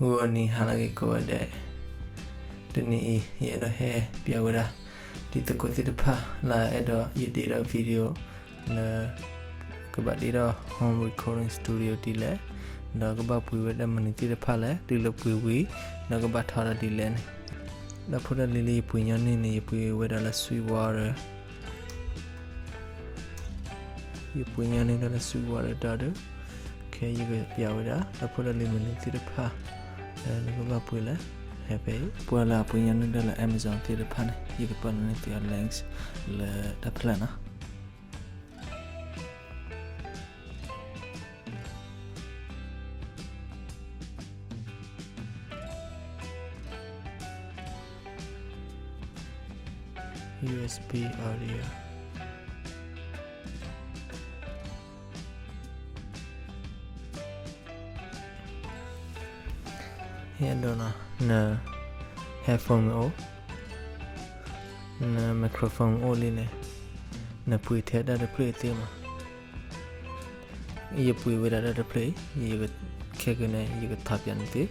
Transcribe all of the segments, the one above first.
ဂီၤနံၤဟါလၢအဂ့ၤကိးဂၤဒဲး, တနံၤအံၤ ယအဲၣ်ဒိးဟဲပျးဝဲဒၣ် တံၤသကိးသ့ၣ်တဖၣ် လၢအဲၣ်ဒိးယဒ့ဒီး video လၢ ကဘၣ်ဒ့ဒီး home recording studio ဒ်လဲၣ်, ဒီးကဘၣ်ပှ့ၤဝဲဒၣ်မနုၤသ့ၣ်တဖၣ်လဲၣ်, တုၤလၢပှ့ၤဝံၤ ဒီးကဘၣ်ထီထီၣ်ဒ်လဲၣ်န့ၣ်, ဒီးဖိတၢ်လံၤလၢယပှ့ၤညီနုၢ်န့ၣ် ယပှ့ၤဝဲဒၣ်လၢ Sweetwater ယပှ့ၤညီနုၢ်ဒၣ်လၢ Sweetwater ဒီး ခဲအံၤယကပျးဝဲဒၣ် ဒီးဖိတၢ်လံၤမနုၤသ့ၣ်တဖၣ် လၢနကဘၣ်ပှ့ၤလဲၣ်, ဟဲဖဲအံၤ ပှၤလၢအပှ့ၤညီနုၢ်ဒၣ်လၢ Amazon သ့ၣ်တဖၣ်န့ၣ် ယကပာ်လီၤန့ၢ်သုအ links လၢတၢ်ဖျၢၣ်နီၤ. USB audio ဟဲဒိးနီၤ န headphone မ့ၢ်အိၣ်, န microphone မ့ၢ်အိၣ်လံန့ၣ် နပှ့ၤထဲတၢ်တဖျၢၣ်သ့မး. ယပှ့ၤဝဲဒၣ်တၢ်တဖျၢၣ်အံၤ, ယကခဲကနံၣ် ယကထီၣ်ပျးန့ၣ်သ့,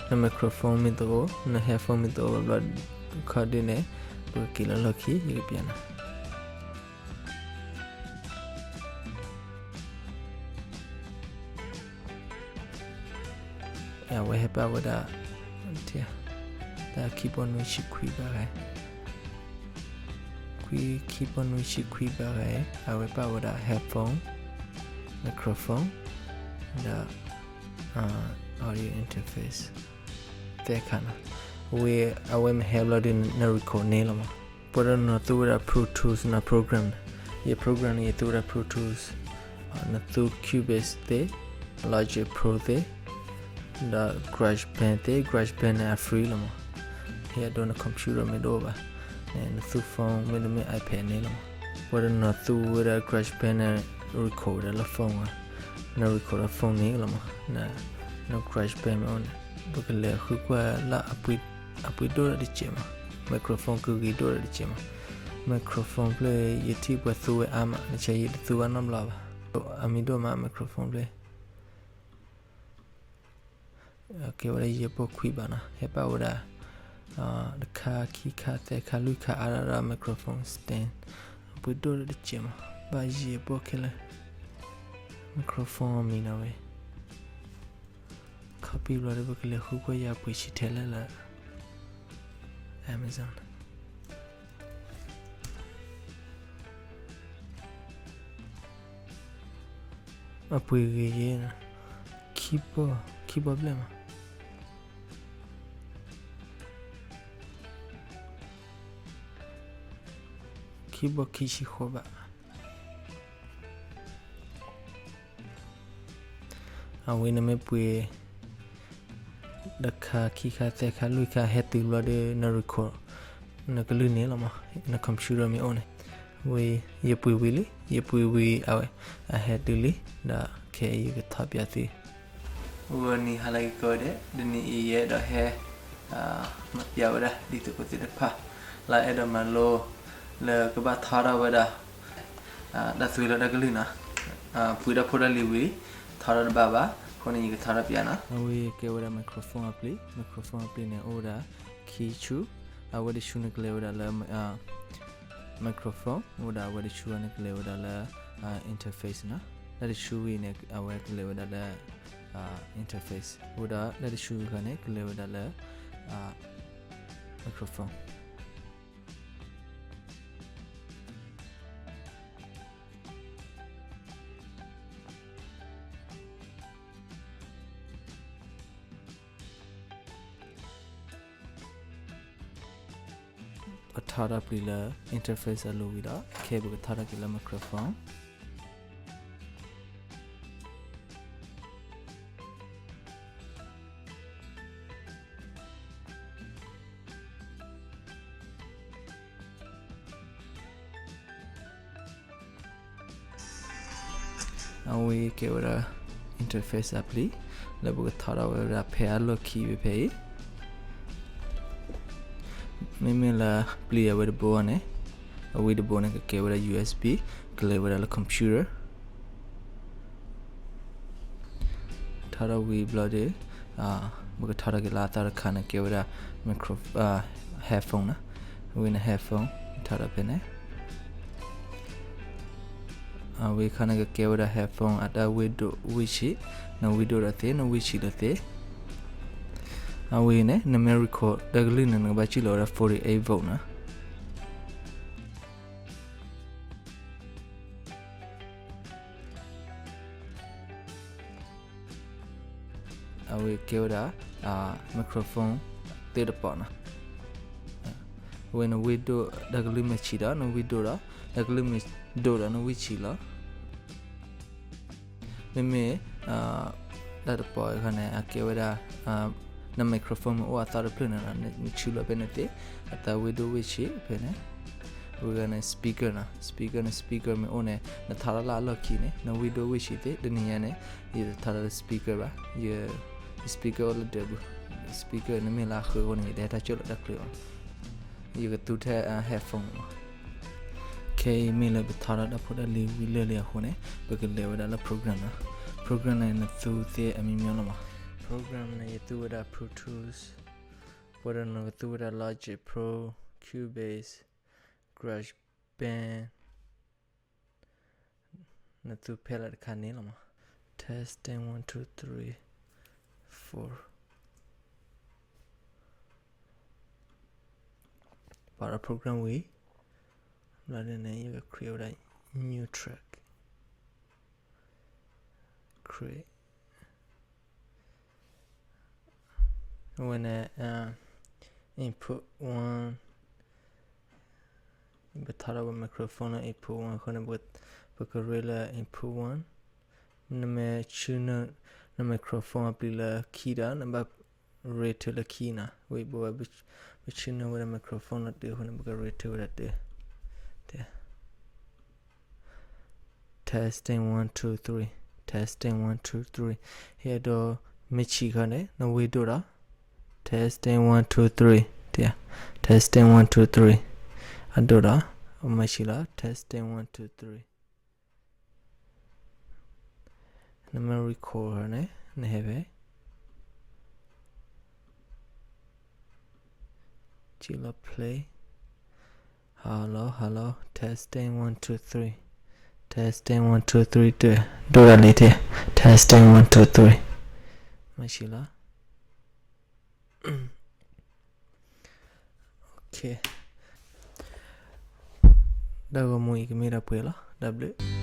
န microphone မ့ၢ်တအိၣ်, န headphone မ့ၢ်တအိၣ်ဘၣ်ဘျီ ခီဒုးန့ၣ် ပကက့ၤလီၤလီၢ်ခံ ယကပျးနၤ. အဝဲဟဲပာ်ဝဲဒၣ် တၢ်ခံဘီနွံဆံခွံဘၣ်ဂၤ, ခွံ ခံဘီနွံဆံခွံဘၣ်ဂၤ, အဝဲပာ်ဝဲဒၣ် headphone, microphone ဒီး audio interface သၢခါနီၤ. ဝံၤ အဝဲမ့ၢ်ဟဲဘျီဒုး န record န့ၣ်လီၤမး. ပှၤဒီးနသူဝဲဒၣ် Pro Tools န program န့ၣ်, ယ program န့ၣ် ယသူဝဲဒၣ် Pro Tools, နသူ Cubase သ့, Logic Pro သ့, ဒီး GarageBand သ့, GarageBand န့ၣ် အ free လီၤမး. ဟဲဒိးန computer မ့ၢ်တအိၣ်ဘၣ်န့ၣ် နသူ phone မ့တမ့ၢ် iPad န့ၣ်လီၤမး. ပှၤဒီးနသူဝဲဒၣ် GarageBand န့ၣ် record ဝဲဒၣ်လၢ phone ဧါ, န record ဒီး phone န့ၣ်လီၤမး, န GarageBand မ့ၢ်အိၣ်န့ၣ် ပကလဲၤဃုကွၢ်လၢ အပှ့ၤဒိၣ်ဒီးတစဲးမး, microphone ကဂ့ၤဒိၣ်ဒီးတစဲးမး. microphone ဖျၢၣ် ယထံၣ်ပှၤသူဝဲအါမး, နဆဲးယတသူဘၣ်နီတဘျီဘၣ်. အမံၤဒိၣ်မး microphone ဖျၢၣ် ကဲဝဲဒၣ်ယဲၢ်ပီၢ်ခွံဘၣ်နီၤ, ဟဲပာ်ဝဲဒၣ် တခါ ခံခါ သၢခါ လွံၢ်ခါ အါဒၣ်ဒီး microphone stand ပှ့ၤဒိၣ်ဒီးတစဲးမး, ဘၣ်ယဲၢ်ပီၢ်ခဲလၢာ်. microphone အမံၤနီၤဝဲ copy ဘျီဒီး ပကလဲၤဃုကွၢ်ယၤပှ့ၤဆံးထဲလဲၣ်လၢ Amazon အပှ့ၤဂ့ၤယဲၢ်, ခံဘီ ခံဘီဘျဲၣ်မး, ခံဘီခံဆံဃိးဘၣ်. အဝဲနမ့ၢ်ပှ့ၤ တခါ ခံခါ သၢခါ လွံၢ်ခါ ဟဲတုၤဘျီဒီး န record နကလုၢ်န့ၣ်လီၤမး, န computer မ့ၢ်အိၣ်န့ၣ်. ဝံၤ ယပှ့ၤဝံၤလံ, ယပှ့ၤဝံၤ အဝဲ အဟဲတုၤလံ, ဒီးခဲအံၤယကထီၣ်ပျးသု ဂီၤနံၤဟါလၢအဂ့ၤကိးဂၤဒဲး, တနံၤအံၤယအဲၣ်ဒိးဟဲ ပျးဝဲဒၣ် တံၤသကိးသ့ၣ်တဖၣ် လၢအအဲၣ်ဒိးမၤလိ လၢကဘၣ်ထီထီၣ်ဝဲဒၣ် တၢ်သွံလၢတၢ်ကလုၢ်နီၤ, ပှ့ၤတၢ်ဖိတၢ်လံၤဝံၤ ထီထီၣ်တဘၣ်ဘၣ်, အဃိန့ၣ် ယကထီထီၣ်ပျးနီၤ. အဝဲကဲဝဲဒၣ် microphone အပျ့ၤ, microphone အပျ့ၤန့ၣ် အိၣ်ဝဲဒၣ် ခံဆူ, အဝဲတဆူန့ၣ်ကလဲၤဝဲဒၣ်လၢ microphone အိၣ်ဝဲဒၣ်, အဝဲတဆူန့ၣ်ကလဲၤဝဲဒၣ်လၢ interface နီၤ, လၢတဆူဝံၤန့ၣ် အဝဲကလဲၤဝဲဒၣ်လၢ interface အိၣ်ဝဲဒၣ်, လၢတဆူဂၤန့ၣ် ကလဲၤဝဲဒၣ်လၢ microphone. ပထီထီၣ်ပျံၤလၢ interface အလိၤဝံၤဒီး ခဲအံၤပကထီထီၣ်က့ၤလၢ microphone. အဝဲကဲဝဲဒၣ် interface အပျ့ၤ လၢပကထီထီၣ်ဝဲဒၣ်ဖဲအလီၢ်ခံဖဲအံၤ, မ့မ့ၢ်လၢပျံၤအဝဲတဘိန့ၣ်, အဝဲတဘိန့ၣ် ကကဲဝဲဒၣ် USB ကလဲၤဝဲဒၣ်လၢ computer. ထီထီၣ်ဝံၤဘျီဒီး ပကထီထီၣ်က့ၤလၢအသီတခါန့ၣ် ကဲဝဲဒၣ် micro headphone နီၤ. ဝံၤန့ၣ် headphone ထီထီၣ်ဖဲန့ၣ် အဝံၤအခါန့ၣ် ကကဲဝဲဒၣ် headphone အတၢ်ဝ့ၢ်ဒိၣ်ဝ့ၢ်ဆံး, နဝ့ၢ်ဒိၣ်ဒီးသ့ နဝ့ၢ်ဆံးဒီးသ့. အဝံၤန့ၣ် နမ့ၢ် record တၢ်ကလုၢ်န့ၣ် နကဘၣ်စံၣ်လီၤဝဲဒၣ် forty-eight volt နီၤ. အဝဲကဲဝဲဒၣ် microphone သ့ၣ်တပီၤနီၤ. အဝဲနဝ့ၢ်ဒိၣ် တၢ်ကလုၢ်မ့ၢ်ဆံးဒီး နဝ့ၢ်ဒိၣ်ဒီး, တၢ်ကလုၢ်မ့ၢ်ဒိၣ်ဒီး နဝ့ၢ်ဆံးလီၤ. မ့မ့ၢ် တၢ်တပီၤအခါန့ၣ် အကဲဝဲဒၣ် န microphone မ့ၢ်အိၣ်အသီတဖျၢၣ်န့ၣ်ဒီး နဆူလီၤဖဲန့ၣ်သ့, အတၢ်ဝ့ၢ်ဒိၣ်ဝ့ၢ်ဆံးဖဲန့ၣ်. ဝံၤဂၤန့ၣ် speaker နီၤ, speaker န့ၣ် speaker မ့ၢ်အိၣ်န့ၣ် နထါထီၣ်လၢအလီၢ်ခံန့ၣ် နဝ့ၢ်ဒိၣ်ဝ့ၢ်ဆံးသ့. တနံၤညါန့ၣ် ယတထါထီၣ်လၢ speaker ဘၣ်, ယ speaker အိၣ်လၢဒၢးပူၤ, speaker န့ၣ်မ့ၢ်လၢအဃၢၤအဃိန့ၣ် ယတဟဲတၢ်ကၢၢ်လီၤတၢ်ချၢအီၤ, ယကသူထဲ headphone မး. ခဲအံၤမ့ၢ်လၢပထါထီၣ်တၢ်ဖိတၢ်လံၤဝံၤလၢာ်လံအဃိန့ၣ် ပကလဲၤဝဲဒၣ်လၢ program နီၤ. Program န့ၣ် နသူသ့အမံၤမံၤလီၤမး. Program န့ၣ် ယသူဝဲဒၣ် Pro Tools, ပှဲၤဒီးနကသူဝဲဒၣ် Logic Pro, Cubase, GarageBand, နသူဖဲလဲၣ်တခါန့ၣ်လီၤမး. Testing, one, two, three, four. ပာ်ဒီး program ဝံၤ ဘျီဒ်န့ၣ် ယက create ဝဲဒၣ် new track, create. အဝဲန့ၣ် input one, ပထါထီၣ်ဝဲ microphone လၢ input one အဃိန့ၣ် ပကရ့လၢ input one. နမ့ၢ်ဆူန န microphone အပျံၤလၢခံဒီး နဘၣ်ရ့ထုးလၢခံနီၤ. ဝံၤပဝဲ ပဆူနဝဲဒၣ် microphone လီၤတုၤအဃိန့ၣ် ပကရ့ထုးဝဲဒၣ်တုၤ Testing, one, two, three. Testing, one, two, three. ဟဲဒီး မ့ၢ်ဆံးခါန့ၣ် နဝ့ၢ်ဒိၣ်ဒီး testing, one, two, three. testing, one, two, three. အဒိၣ်ဒီး မ့ၢ်ဆံးလီၤ testing, one, two, three. နမ့ၢ် record န့ၣ် နဟဲဖဲ ကလီၤ play. Hello, hello, testing, one, two, three. Testing, one, two, three. ဒိၣ်ဒၣ်လံတ့ၢ်. Testing, one, two, three. မ့ၢ်ဆံးလီၤ. တၢ်ဂီၤမူအံၤကမ့ၢ်ဒၣ်ပှဲၤလီၤ. တၢ်ဘျုး.